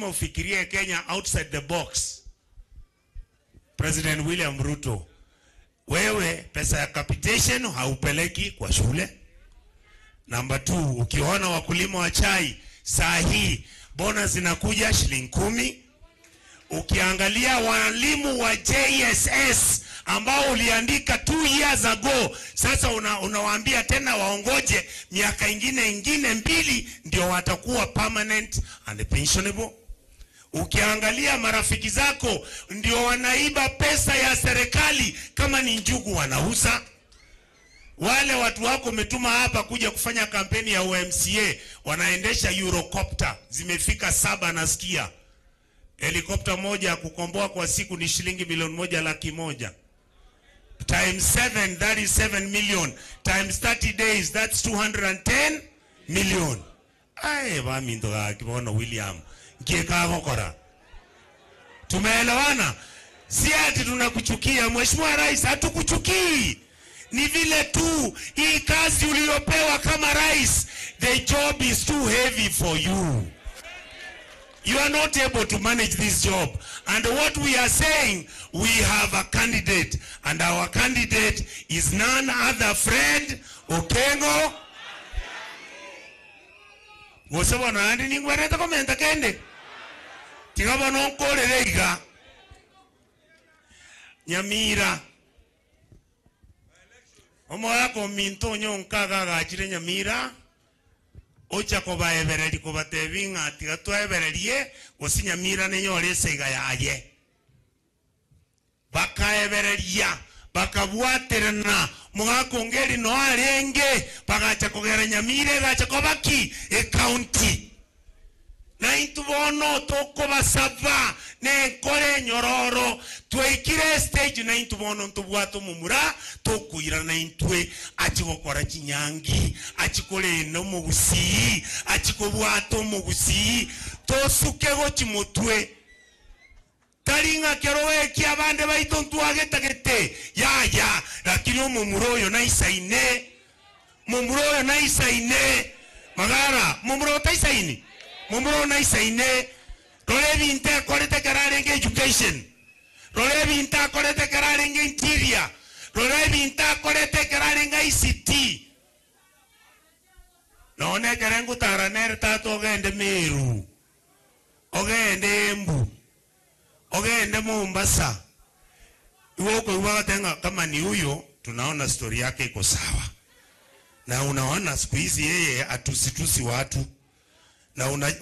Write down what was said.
Ufikirie Kenya outside the box. President William Ruto, wewe pesa ya capitation haupeleki kwa shule. Number two, ukiona wakulima wa chai saa hii bonus zinakuja shilingi 10. Ukiangalia walimu wa JSS ambao uliandika 2 years ago, sasa unawaambia tena waongoje miaka ingine 2 ndio watakuwa permanent and pensionable. Ukiangalia marafiki zako ndio wanaiba pesa ya serikali, kama ni njugu wanauza. Wale watu wako umetuma hapa kuja kufanya kampeni ya UMCA wanaendesha Eurocopter, zimefika 7 nasikia. Helikopta moja ya kukomboa kwa siku ni shilingi milioni moja laki moja. Times 7, that is 7 million. Times 30 days, that's 210 million. Aye, baminto ga kibono William. Ngieka gokora. Tumeelewana? Si ati tunakuchukia Mheshimiwa Rais, hatukuchukii. Ni vile tu hii kazi uliyopewa kama rais, the job is too heavy for you. You are not able to manage this job. And what we are saying, we have a candidate. And our candidate is none other Fred Okengo. Gose bono andi ningwerete komenta kende. Tiga bono nkorere iga. Nyamira. Omoyako ominto onyonka agagachire Nyamira. Ocha kobaebereri kobatebi ng'a tiga twaebererie gose Nyamira nenyore eseiga yaye. Bakaebereria, bakabwaterana, mogakongeri no arenge, bagacha kogera Nyamira egacha kobaki ecounty. Na intu bono tokobasaba nenkore nyororo twaikire stage na intu bono ntobwate omomura tokoirana intwe achi gokora chinyangi achi korenda omogusii achi kobwata omogusii tosuke gochi motwe tari ng'a kero weki abande baito ntwagetagete yaya lakini omomura oyo naisaine momura oyo naisaine magara momura otaisaini momura naisaine rora ebinto ekorete ekero arenge education rora ebinto akorete ekero arenge interior rora ebinto akorete ekero arenge ICT none ekero ngotara nere tata ogende Meru ogende Embu ogende Mombasa iwe ukoigwa batenga kama ni huyo tunaona story yake iko sawa na unaona siku hizi yeye atusitusi watu na una.